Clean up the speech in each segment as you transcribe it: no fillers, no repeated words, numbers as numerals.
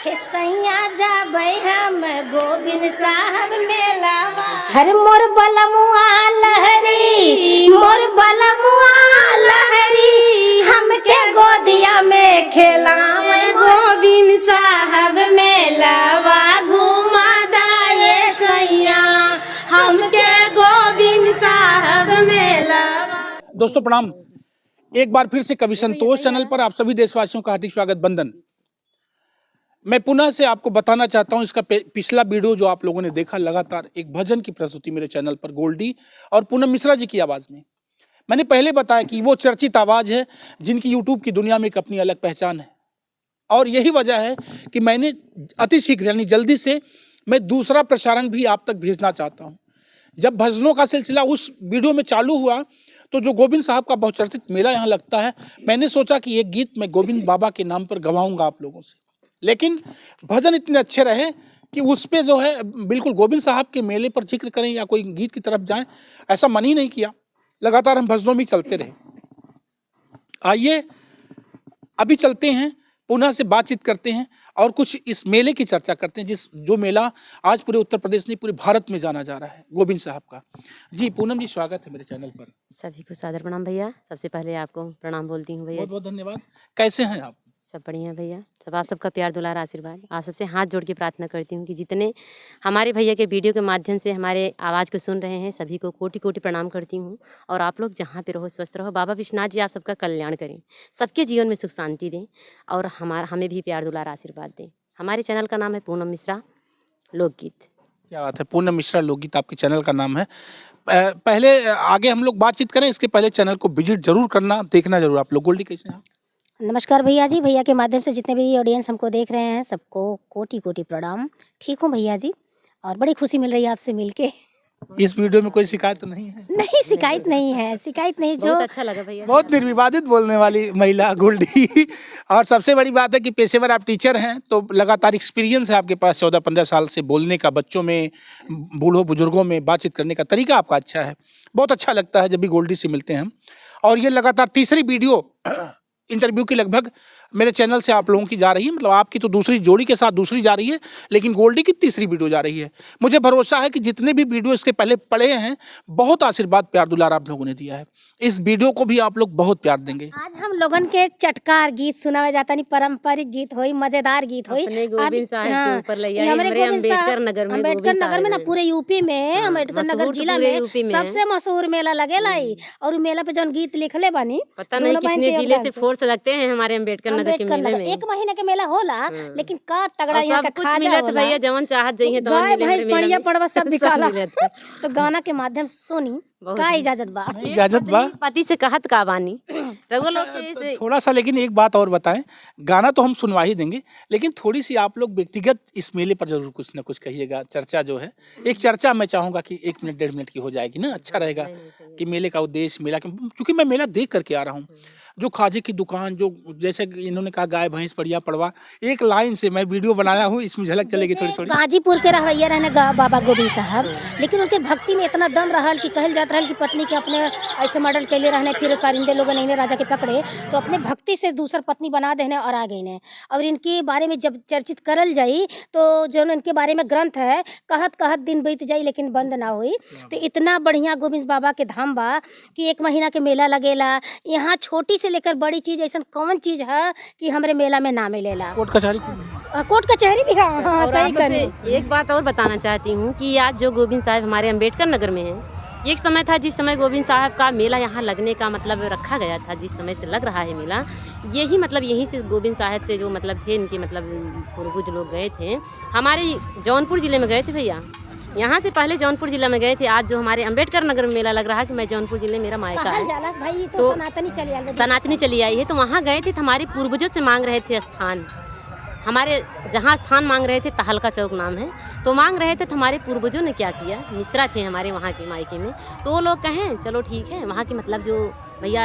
हे सैया जाबै हम गोविंद साहब मेलावा। हर मोर बलमुआ लहरी, मोर बलमुआ लहरी, हमके गोदिया में खेलावे गोविंद साहब मेलावा घुमा दाए सैया, हमके गोविंद साहब मेलावा। दोस्तों प्रणाम, एक बार फिर से कवि संतोष चैनल पर आप सभी देशवासियों का हार्दिक स्वागत बंदन। मैं पुनः से आपको बताना चाहता हूं, इसका पिछला वीडियो जो आप लोगों ने देखा, लगातार एक भजन की प्रस्तुति मेरे चैनल पर गोल्डी और पूनम मिश्रा जी की आवाज़ में। मैंने पहले बताया कि वो चर्चित आवाज़ है जिनकी यूट्यूब की दुनिया में एक अपनी अलग पहचान है, और यही वजह है कि मैंने अति शीघ्र यानी जल्दी से मैं दूसरा प्रसारण भी आप तक भेजना चाहता हूँ। जब भजनों का सिलसिला उस वीडियो में चालू हुआ तो जो गोविंद साहब का बहुचर्चित मेला यहाँ लगता है, मैंने सोचा कि एक गीत मैं गोविंद बाबा के नाम पर गवाऊंगा आप लोगों से, लेकिन भजन इतने अच्छे रहे कि उस पर जो है बिल्कुल गोविंद साहब के मेले पर जिक्र करें या कोई गीत की तरफ जाएं, ऐसा मन ही नहीं किया। लगातार हम भजनों में चलते रहे। आइए अभी चलते हैं, पुनः से बातचीत करते हैं और कुछ इस मेले की चर्चा करते हैं, जिस जो मेला आज पूरे उत्तर प्रदेश नहीं पूरे भारत में जाना जा रहा है, गोविंद साहब का। जी पूनम जी, स्वागत है मेरे चैनल पर। सभी को सादर प्रणाम भैया। सबसे पहले आपको प्रणाम बोलती हूँ भैया। बहुत बहुत धन्यवाद। कैसे हैं आप? सब बढ़िया भैया, सब आप सबका प्यार दुलार आशीर्वाद। आप सबसे हाथ जोड़ के प्रार्थना करती हूँ कि जितने हमारे भैया के वीडियो के माध्यम से हमारे आवाज़ को सुन रहे हैं, सभी को कोटि कोटि प्रणाम करती हूँ। और आप लोग जहाँ पे रहो स्वस्थ रहो। बाबा विश्वनाथ जी आप सबका कल्याण करें, सबके जीवन में सुख शांति दें और हमारा हमें भी प्यार दुलार आशीर्वाद दें। हमारे चैनल का नाम है पूनम मिश्रा लोकगीत। क्या बात है, पूनम मिश्रा लोकगीत आपके चैनल का नाम है। पहले आगे हम लोग बातचीत करें, इसके पहले चैनल को विजिट जरूर करना, देखना जरूर आप लोग। गोल्डी कैसे हैं आप? नमस्कार भैया जी। भैया के माध्यम से जितने भी ऑडियंस हमको देख रहे हैं सबको कोटि कोटि प्रणाम। ठीक हूँ भैया जी, और बड़ी खुशी मिल रही है आपसे मिलके। इस वीडियो में कोई शिकायत नहीं है? नहीं, शिकायत नहीं है, शिकायत नहीं। जो बहुत अच्छा लगा भैया। बहुत निर्विवादित बोलने वाली महिला गोल्डी। और सबसे बड़ी बात है कि पेशेवर आप टीचर हैं, तो लगातार एक्सपीरियंस है आपके पास 14-15 साल से बोलने का, बच्चों में, बूढ़ों बुजुर्गों में बातचीत करने का तरीका आपका अच्छा है। बहुत अच्छा लगता है जब भी गोल्डी से मिलते हैं हम। और ये लगातार तीसरी वीडियो इंटरव्यू की लगभग मेरे चैनल से आप लोगों की जा रही है, मतलब आपकी तो दूसरी जोड़ी के साथ दूसरी जा रही है, लेकिन गोल्डी की तीसरी वीडियो जा रही है। मुझे भरोसा है कि जितने भी वीडियो इसके पहले पड़े हैं, बहुत आशीर्वाद प्यार दुलार आप लोगों ने दिया है। इस वीडियो को भी आप लोग बहुत प्यार देंगे। आज हम लोगन के चटकार गीत सुनावे जाता नहीं, पारंपरिक गीत होई, मजेदार गीत होई। अपने गोविंद साहब के हाँ, ऊपर ये लैया, हमारे हमरे गोविंद साहब- अम्बेडकर नगर में, अम्बेडकर गोविंद नगर में ना, साहब पूरे यूपी में, हाँ, अम्बेडकर नगर मशहूर तो जिला पूरे में यूपी में है। सबसे मशहूर मेला लगेला ई। और उ मेला पे जौन गीत लिखले बानी, पता नहीं दोनों बहन कितने के जिले योगदान से से। फोर्स लगते हैं हमारे अम्बेडकर नगर के अम्बेडकर मेले नगर में। एक महीने के मेला होला, हाँ। लेकिन का तगड़ा और यहाँ सब का कुछ खाजा मिलत होला। भैया, जवन चाहत जइहे तवन गाय मिले भैंस हमरे मेला पड़िया में। पड़वा सब सब बिकाला। मिलत। तो गाना के माध्यम से सुनी, बहुत का बढ़िया। इजाजत बा? इजाजत बा। पति से कहत का बानी रघु लोग के तो से थोड़ा सा, लेकिन एक बात और बताएं, गाना तो हम सुनवा ही देंगे, लेकिन थोड़ी सी आप लोग व्यक्तिगत इस मेले पर जरूर कुछ ना कुछ कहिएगा। चर्चा जो है, एक चर्चा मैं चाहूँगा कि 1 मिनट 1.5 मिनट की हो जाएगी ना, अच्छा रहेगा। नहीं, नहीं, सही है। कि मेले का उद्देश्य, मेला के, चूंकि मैं मेला देख करके आ रहा हूँ, जो खाजे की दुकान, जो जैसे कि इन्होंने कहा गाय भैंस पड़िया पड़वा, एक लाइन से मैं वीडियो बनाया हूँ, इसमें झलक चलेगी थोड़ी जैसे थोड़ी। गाजीपुर के रहवैया रहने बाबा गोविंद साहब, लेकिन उनके भक्ति में इतना दम रहल कि कहल जात रहल कि पत्नी के अपने ऐसे मर्डर कैले रहने, फिर कारिंदे लोग नहीं राजा के पकड़े तो अपने भक्ति से दूसर पत्नी बना देने और आ गई ने। और इनके बारे में जब चर्चित करल जाई तो जो इनके बारे में ग्रंथ है, कहत कहत दिन बीत जाई लेकिन बंद ना हुई। तो इतना बढ़िया गोविंद बाबा के धाम बा कि एक महीना के मेला लगेला। यहाँ छोटी से लेकर बड़ी चीज ऐसा कौन चीज है कि हमरे मेला में ना मिलेला। कोर्ट कचहरी कोर्ट कचहरी भी, हाँ हाँ और सही आपसे करी। एक बात और बताना चाहती हूँ कि आज जो गोविंद साहब हमारे अम्बेडकर नगर में है, एक समय था जिस समय गोविंद साहब का मेला यहाँ लगने का मतलब रखा गया था, जिस समय से लग रहा है मेला, यही मतलब यहीं से गोविंद साहब से जो मतलब थे इनके मतलब पूर्वज लोग गए थे, हमारे जौनपुर ज़िले में गए थे भैया, यहाँ से पहले जौनपुर ज़िला में गए थे। आज जो हमारे अम्बेडकर नगर में मेला लग रहा है कि मैं जौनपुर ज़िले मेरा मायका कहल है, जाला भाई तो तो सनातनी चली आयल बा। सनातनी चली आई है, तो वहाँ गए थे तो हमारे पूर्वजों से मांग रहे थे स्थान, हमारे जहाँ स्थान मांग रहे थे तहलका चौक नाम है, तो मांग रहे थे तो हमारे पूर्वजों ने क्या किया, मिश्रा थे हमारे वहाँ के मायके में, तो वो लोग कहें चलो ठीक है, वहाँ के मतलब जो भैया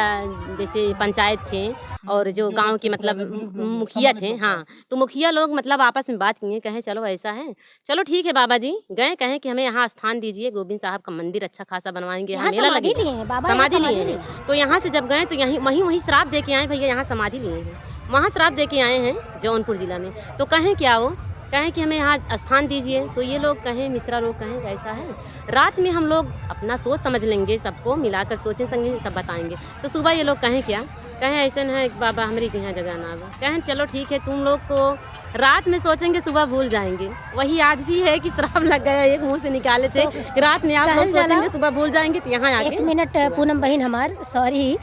जैसे पंचायत थे और जो गांव के मतलब मुखिया थे, हाँ, तो मुखिया लोग मतलब आपस में बात किए, कहें चलो ऐसा है, चलो ठीक है बाबा जी, गए कहें कि हमें यहाँ स्थान दीजिए, गोविंद साहब का मंदिर अच्छा खासा बनवाएंगे, यहाँ यहाँ मेला समाधि लगेगा। लिए हैं बाबा, यहाँ समाधि लिए समाधि हैं। तो यहाँ से जब गए तो यहीं वहीं वहीं श्राप दे के आए भैया, यहाँ समाधि लिए हैं। वहाँ श्राप दे के आए हैं जौनपुर जिला में। तो कहें क्या वो, कहें कि हमें यहाँ स्थान दीजिए। तो ये लोग कहें, मिश्रा लोग कहें कि ऐसा है, रात में हम लोग अपना सोच समझ लेंगे, सबको मिलाकर सोचें समझेंगे तब बताएंगे। तो सुबह ये लोग कहें क्या, कहें ऐसा है बाबा हमारी के यहाँ जगह ना आवे। कहें चलो ठीक है, तुम लोग को रात में सोचेंगे सुबह भूल जाएंगे। वही आज भी है कि श्राप लग गया, एक मुंह से निकाले थे कि रात में आप लोग कहल जाला- सोचेंगे सुबह भूल जाएंगे, तो यहाँ एक आके मिनट पूनम बहन हमार, सॉरी।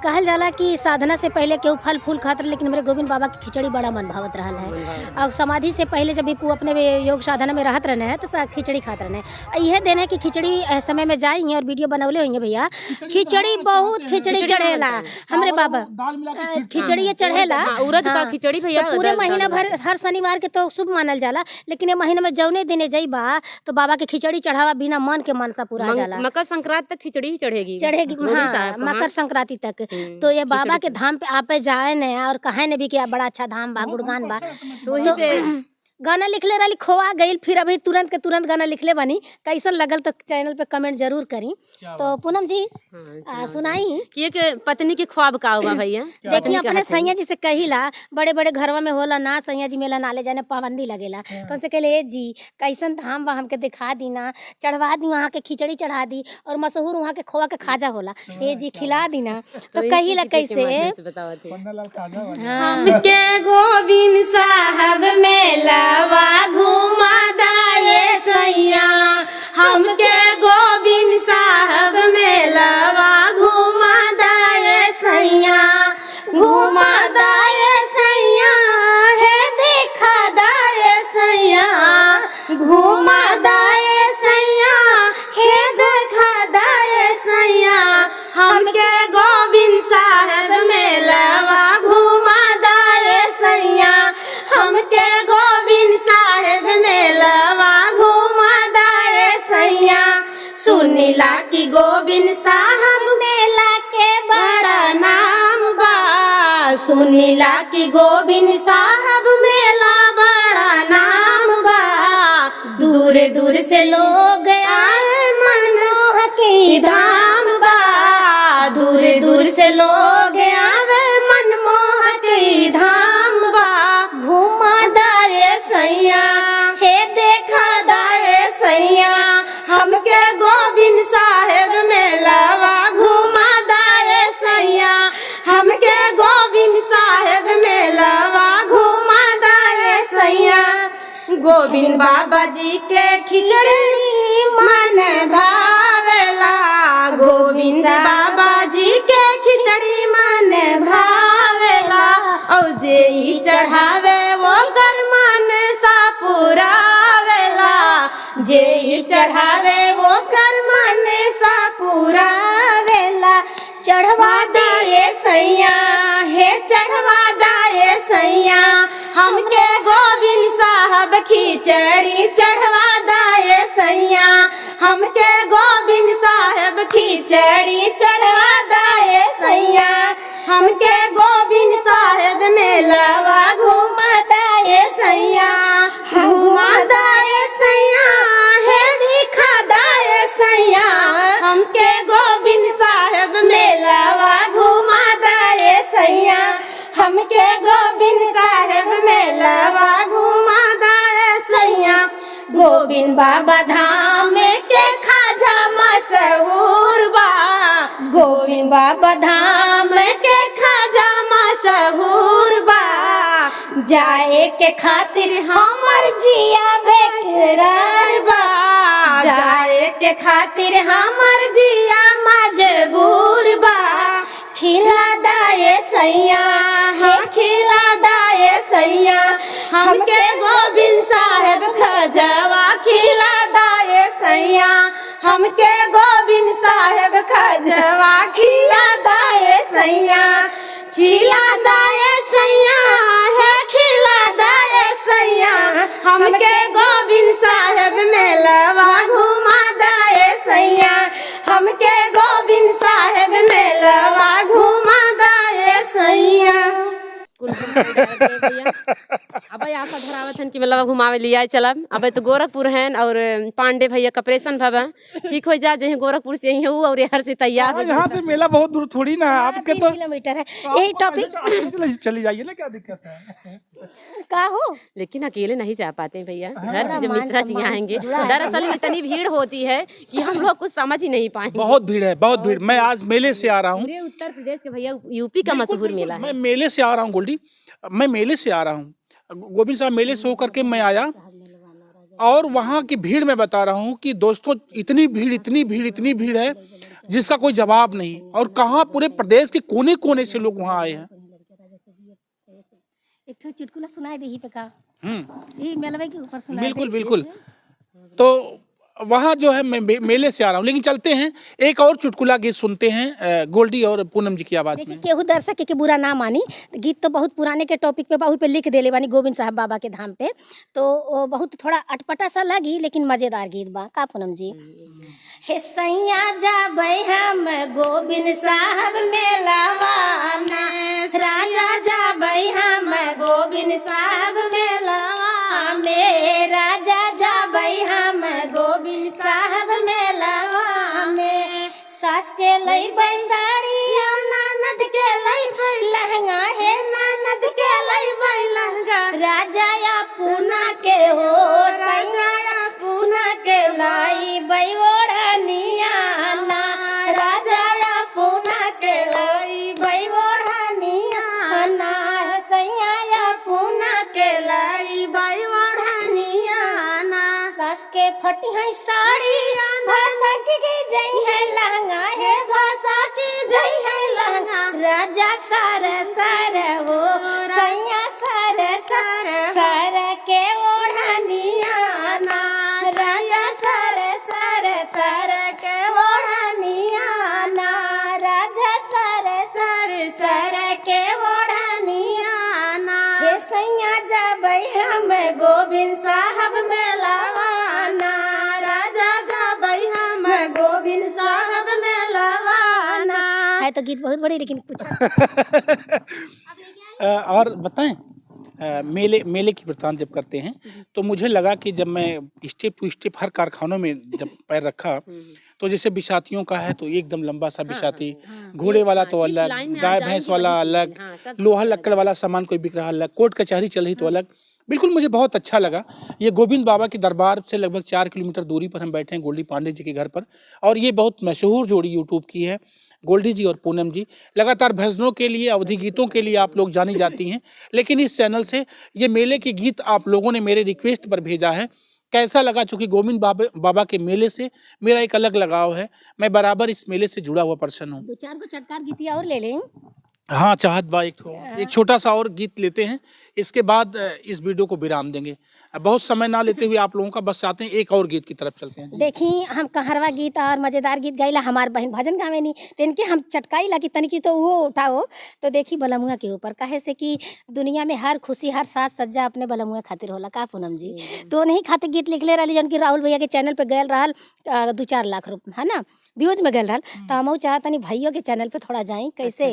कहल जाला कि साधना से पहले केहू फल फूल खात रहे, लेकिन हमारे गोविंद बाबा की खिचड़ी बड़ा मन भावत रहल है। और समाधि से पहले जब भी पू अपने योग साधना में रहत रहने है तो खिचड़ी खात रहने। यह दिन है कि खिचड़ी समय में जाई और वीडियो बनौले होंगे भैया, खिचड़ी बहुत खिचड़ी चढ़ेला हमरे बाबा, दाल मिला के छींटते खिचड़ी ये चढ़ेला। हाँ, उड़द का हाँ। खिचड़ी भैया, तो पूरे दाल- महीना दाल भर हर शनिवार के तो शुभ मानल जाला, लेकिन ये महीना में जौने दिने जइबा तो बाबा के खिचड़ी चढ़ावा बिना मन के मनसा पूरा जाला। मकर संक्रांत तक खिचड़ी ही चढ़ेगी। चढ़ेगी, गोविंद हाँ, साहब को, हाँ। मकर संक्रांति तक। हम्म, तो ये बाबा खिचड़ी के धाम पे आपे जाए ने और कहे ने भी कि बड़ा अच्छा धाम बा, गुणगान बा। तो वही तो पे गाना लिखले रही, खोआ गई, फिर अभी तुरंत के तुरंत गाना लिखले बनी। कैसन लगल तो चैनल पे कमेंट जरूर करी। क्या तो पूनम जी हाँ, सुनाई कि एक पत्नी के ख्वाब का हुआ भैया। देखिए पत्नी अपने कहत है। सैया जी से कहिला, बड़े बड़े घरवा में होला ना, सैया जी मेला नाले जाने पाबंदी लगेला, तो उनसे कहले ए जी कैसन धाम बा हमके दिखा दी ना, चढ़वा दी वहाँ के खिचड़ी चढ़ा दी और मशहूर वहाँ के खोआ के खाजा होला, ए जी खिला दी ना। तो इसी कहिला खिचड़ी के कैसे माध्यम से बतावत है। पन्नालाल खाजा वाले। हाँ। हमके गोविंद साहब मेलावा घुमा दाए सैया, हमके गोविंद साहब मेलावा घुमा दाए सैया, घुमा दाए सैया, हे देखा दाए सैया, घुमा दाए सैया, हे देखा दाए सैया, हमके गोविंद साहब मेलावा घुमा दाए सैया, हमके गोविंद साहेब मेलावा घुमा दाए सैया। सुनिला कि गोविंद साहब मेला के बड़ा नाम बा, सुनिला कि गोविंद साहब मेला बड़ा नाम बा, दूर दूर से लोग आए मनोह के धाम बा, दूर दूर से लोग आवे मनमोह के धाम बा। घुमा दाए सैया, हे देखा दाए सैया, हमके गोविंद साहेब मेलावा घुमा दाए सैया, हमके गोविंद साहेब मेलावा घुमा दाए सैया। गोविंद बाबा जी के खिचड़ी मन भावेला, गोविंद बाबा जी के खिचड़ी मन भावेला, और जे ई चढ़ावे वो कर मन सा पुरावेला, जे ई चढ़ावे वो कर मन सा पुरावेला। चढ़वा दाए सैया, हे चढ़वा दाए सैया, हमके गोविंद साहब खिचड़ी चढ़वा दाए सैया, हमके गोविंद साहब खिचड़ी चढ़वा दाए सैया, हमके गोविंद साहब मेलावा घुमा दाए सैया, घुमा दाए सैया, हे दिखा दाए सैया, हमके गोविंद साहब मेलावा घुमा दाए सैया, हमके गोविंद साहेब मेलावा घुमा दाए सैया। गोविंद बाबा धाम के खाजा मशहूर बा, गोविंद बाबा धाम के खाजा मशहूर बा, जाए के खातिर हमर जिया बेकरार बा, जाए के खातिर हमर जिया मजबूर बा। खिला दाए सैया, हाँ खिला दाए सैया, हमके गोविंद साहेब खजवा खिला दाए सैया, हमके गोविंद साहेब खजवा खिला दाए सैया, खिला दाए सैया, है खिला दाए सैया, हमके गोविंद साहेब मेलवा घुमा दाए सैया, हमके गोविंद साहेब मेलवा घुमा दाए सैया। अब आशा धरावत हन कि मतलब घुमावे लिया चलब। अब तो गोरखपुर हैं और पांडे भैया का ऑपरेशन भवा ठीक हो जा जे गोरखपुर से ही और यहाँ से तैयार हो। यहाँ से मेला बहुत दूर थोड़ी ना है आपके, 3 तो किलोमीटर है। तो यही आप टॉपिक अकेले चली जाइए ना, क्या दिक्कत है? का हो, लेकिन अकेले नहीं जा पाते हैं भैया, घर से थोड़ा जब मान मिश्रा जी सम्मान आएंगे, जुड़ा है। दरअसल में इतनी भीड़ होती है कि हम लोग कुछ समझ ही नहीं पाएंगे। बहुत भीड़ है, बहुत भीड़। मैं आज मेले से आ रहा हूँ, पूरे उत्तर प्रदेश के भैया यूपी का मशहूर मेला है। मैं मेले से आ रहा हूँ गोल्डी, मैं मेले से आ रहा हूँ गोविंद साहब, मेले से होकर के मैं आया और वहाँ की भीड़ मैं बता रहा हूँ कि दोस्तों इतनी भीड़, इतनी भीड़, इतनी भीड़ है जिसका कोई जवाब नहीं। और कहाँ पूरे प्रदेश के कोने कोने से लोग वहाँ आए हैं। एक ठो चुटकुला सुनाई दे ही पे का, हम्म, ये मेलवे के ऊपर सुनाई बिल्कुल दे। बिल्कुल। तो वहाँ जो है मैं मेले से आ रहा हूँ, लेकिन चलते हैं एक और चुटकुला गीत सुनते हैं गोल्डी और पूनम जी की आवाज़ देखिए में। केहू दर्शक के बुरा ना मानी, गीत तो बहुत पुराने के टॉपिक पे बहुत पे लिख देले बानी गोविंद साहब बाबा के धाम पे, तो वो बहुत थोड़ा अटपटा सा लगी लेकिन मजेदार गीत बा। का पूनम जी? हे सैया जाबै हम गोविंद साहब मेलावाना, राजा जाबै हम गोविंद साहब मेलावा में, राजा जाबै हम गोविंद साहब मेलावा में, सास के लैबै साड़िया, ननद के लैबै लहंगा, हे ननद के लैबै लहंगा, राजा या पूना के हो सैया या पूना के लाई ओढ़निया ना, राजा या पूना के लाई ओढ़निया ना, सैया या पूना के लाई ओढ़निया ना, सास के फटी है साड़ी, भाषा की जई है लहंगा, हे भाषा की जई है लहंगा, राजा सार सार हो सैया सार सार सार के ओढ़निया ना, राजा सार सार सार के ओढ़निया ना, राजा सार सार सार के ओढ़निया ना, हे सैया जाबै हम गोविंद साहब मेलावाना, राजा जाबै हम गोविंद साहब मेलावाना। है तो गीत बहुत बड़ी लेकिन कुछ और बताएं मेले मेले की वृत्तांत जब करते हैं तो मुझे लगा कि जब मैं स्टेप टू स्टेप हर कारखानों में जब पैर रखा तो जैसे बिसातियों का है तो एकदम लंबा सा बिसाती, घोड़े वाला तो जिस अलग, लाइन में आप गाय जाएंगे भैंस वाला वही अलग, चीज़, हाँ, सब लोहा अलग। लक्कड़ वाला सामान कोई बिक रहा अलग, कोर्ट कचहरी चल रही तो अलग। बिल्कुल मुझे बहुत अच्छा लगा। ये गोविंद बाबा के दरबार से लगभग 4 किलोमीटर दूरी पर हम बैठे हैं गोल्डी पांडे जी के घर पर, और ये बहुत मशहूर जोड़ी यूट्यूब की है, गोल्डी जी और पूनम जी। लगातार भजनों के लिए, अवधि गीतों के लिए आप लोग जानी जाती हैं, लेकिन इस चैनल से ये मेले के गीत आप लोगों ने मेरे रिक्वेस्ट पर भेजा है। कैसा लगा? चूँकि गोविंद बाबा बाबा के मेले से मेरा एक अलग लगाव है, मैं बराबर इस मेले से जुड़ा हुआ पर्सन हूँ। दो चार को चटकार गीतिया और ले लें। हाँ चाहत बा, एक छोटा सा और गीत लेते हैं, इसके बाद इस वीडियो को विराम देंगे। बहुत समय ना लेते हुए आप लोगों का, बस चाहते हैं एक और गीत की तरफ चलते हैं। देखी हम कहरवा गीत और मजेदार गीत गाइला, हमार बहन भजन गावे नी तो इनके हम चटकाई ला कि तनिकी तो वो उठाओ। तो देखी बलमुआ के ऊपर, काहे से कि दुनिया में हर खुशी हर साज सज्जा अपने बलमुआ खातिर होला। का पूनम जी? तो नहीं खातिर गीत लिखले रही जौन कि राहुल भैया के चैनल पे गयल रहल 2-4 लाख रुपये है ना व्यूज में गयल रहल। तो हम चाहतनी भैया के चैनल पे थोड़ा जाई कैसे।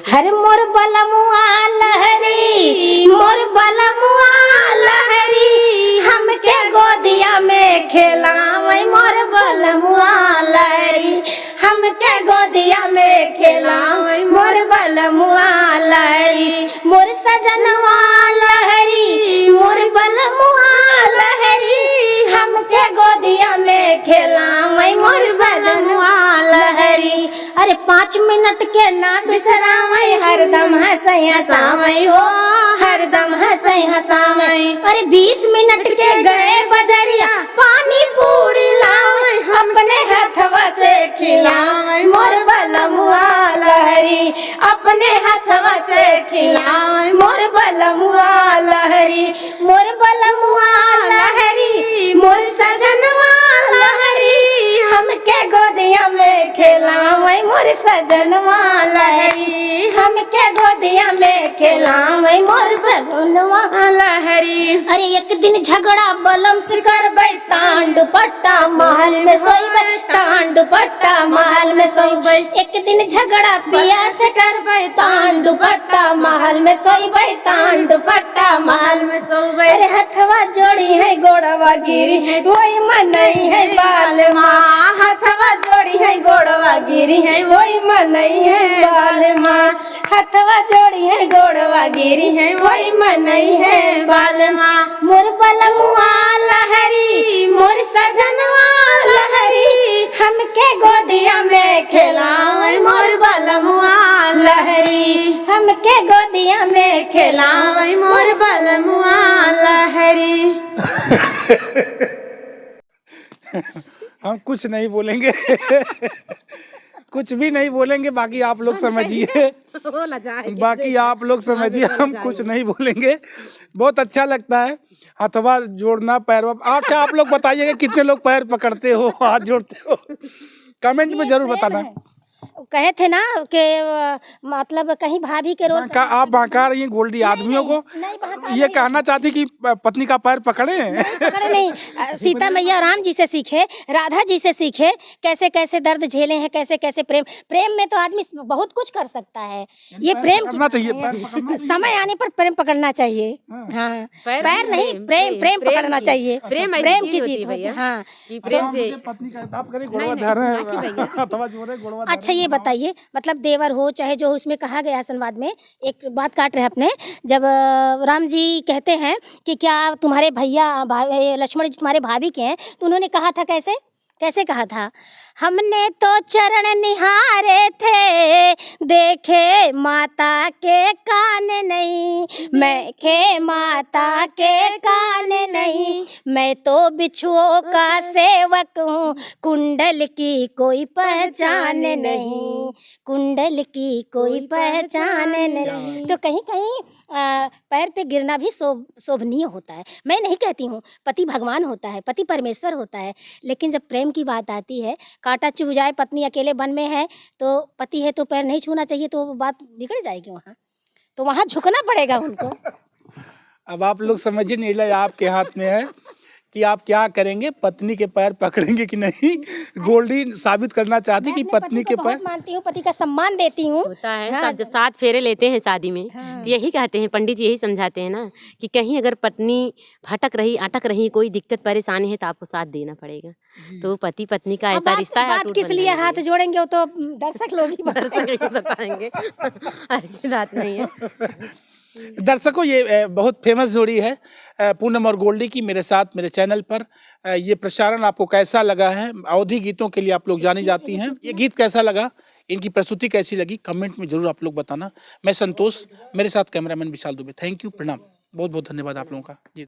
हर मोर बलमुआ लहरी, मोर बलमुआ लहरी, हमके गोदिया में खेलावै, मोर बलमुआ लहरी, हमके गोदिया में खेलावै, मोर बलमुआ लहरी, मोर सजनवा लहरी, मोर बलमुआ लहरी, हमके गोदिया में खेलावै, मोर सजनवा लहरी। अरे 5 मिनट के ना बिसरावै, हरदम हंसै हंसावै हो, हरदम हंसै हंसावै। अरे 20 मिनट के गए बजरिया, पानी पूरी लावै, अपने हथवा से खिलावै, मोर बलमुआ लहरी, अपने हथवा से खिलावै, मोर बलमुआ लहरी, मोर बलमुआ लहरी, मोर सजनवा लहरी, हमके गोदिया में खेलावै, मोर सजनवा लहरी, हमके गोदिया में खेलावै, मोर सजनवा लहरी। अरे एक दिन झगड़ा बलम से करबै, तान दुपट्टा महल में सोइबै, तान दुपट्टा महल में सोइबै। एक दिन झगड़ा पिया से करबै, तान दुपट्टा महल में सोइबै, तान दुपट्टा महल में सोइबै। अरे हथवा जोड़ी है गोड़वा गिरी है, वही मनई है बाल माँ। हथवा जोड़ी है गोड़वा गिरी है, वही मनई है बाल माँ। हथवा जोड़ी है गोड़वा गिरी है, वही मनई है बाल माँ। मोर बलमुआ लहरी, मोर सजनवा लहरी, हमके गोदिया में खेलावे मोर बलमुआ लहरी, हमके गोदिया में खेलावे मोर बलमुआ लहरी। हम कुछ नहीं बोलेंगे, कुछ भी नहीं बोलेंगे, बाकी आप लोग समझिए, बाकी आप लोग समझिए, हम कुछ नहीं बोलेंगे। बहुत अच्छा लगता है हथवा जोड़ना, पैर। अच्छा आप लोग बताइएगा कितने लोग पैर पकड़ते हो, हाथ जोड़ते हो, कमेंट में जरूर बताना। कहे थे ना कि मतलब कहीं भाभी के रोल आप बहका रही हैं गोल्डी आदमियों को, नहीं बहका ये कहना चाहती कि पत्नी का पैर पकड़े। पकड़े नहीं। सीता मैया राम जी से सीखे, राधा जी से सीखे, कैसे कैसे दर्द झेले हैं, कैसे कैसे प्रेम, प्रेम में तो आदमी बहुत कुछ कर सकता है। ये पैर प्रेम की पकड़ना चाहिए, बात पैर पकड़ना है। समय आने पर प्रेम पकड़ना चाहिए। हाँ, पैर नहीं, प्रेम, प्रेम पकड़ना चाहिए। प्रेम ऐसी प्रेम चीज की होती है जीत होती है। भैया। हाँ, कि प्रेम से पत्नी का आप करें गोड़वा धरे, अथवा जोड़े गोड़वा। अच्छा ये बताइए, मतलब देवर हो चाहे जो हो, उसमें कहा गया है संवाद में, एक बात काट रहे हैं अपने, जब राम जी कहते हैं कि क्या तुम्हारे भैया लक्ष्मण जी तुम्हारे भाभी के हैं, तो उन्होंने कहा था, कैसे कैसे कहा था, हमने तो चरण निहारे थे, देखे माता के कान नहीं, मैं खे माता के कान नहीं, मैं तो बिछुओं का सेवक हूँ, कुंडल की कोई पहचान नहीं, कुंडल की कोई पहचान नहीं। तो कहीं कहीं पैर पे गिरना भी शोभनीय होता है। मैं नहीं कहती हूँ पति भगवान होता है, पति परमेश्वर होता है, लेकिन जब प्रेम की बात आती है, कांटा चुभ जाए, पत्नी अकेले वन में है तो पति है तो पैर नहीं छूना चाहिए, तो बात बिगड़ जाएगी वहाँ, तो वहाँ झुकना पड़ेगा उनको। अब आप लोग समझिए, निर्णय आपके हाथ में है कि आप क्या करेंगे, पत्नी के पैर पकड़ेंगे कि नहीं। गोल्डी साबित करना चाहती कि मैं अपने पत्नी पति के को पैर बहुत मानती हूँ, पति का सम्मान देती हूँ। होता है। हाँ। सब जब सात फेरे लेते हैं शादी में, हाँ। तो यही कहते हैं पंडित जी, यही समझाते हैं ना कि कहीं अगर पत्नी भटक रही, अटक रही, कोई दिक्कत परेशानी है तो आपको साथ देना पड़ेगा। तो पति पत्नी का अब ऐसा रिश्ता है। बात अटूट किस लिए बंधन हाथ है। जोड़ेंगे वो तो दर्शक लोग ही बताएंगे। दर्शक लोग बताएंगे, ऐसी बात नहीं है। दर्शकों ये बहुत फेमस जोड़ी है पूनम और गोल्डी की, मेरे साथ मेरे चैनल पर। ये प्रसारण आपको कैसा लगा है? अवधी गीतों के लिए आप लोग जानी जाती हैं। ये गीत कैसा लगा, इनकी प्रस्तुति कैसी लगी, कमेंट में जरूर आप लोग बताना। मैं संतोष, मेरे साथ cameraman Vishal Dubey. Thank you, प्रणाम, बहुत बहुत धन्यवाद आप लोगों का जी।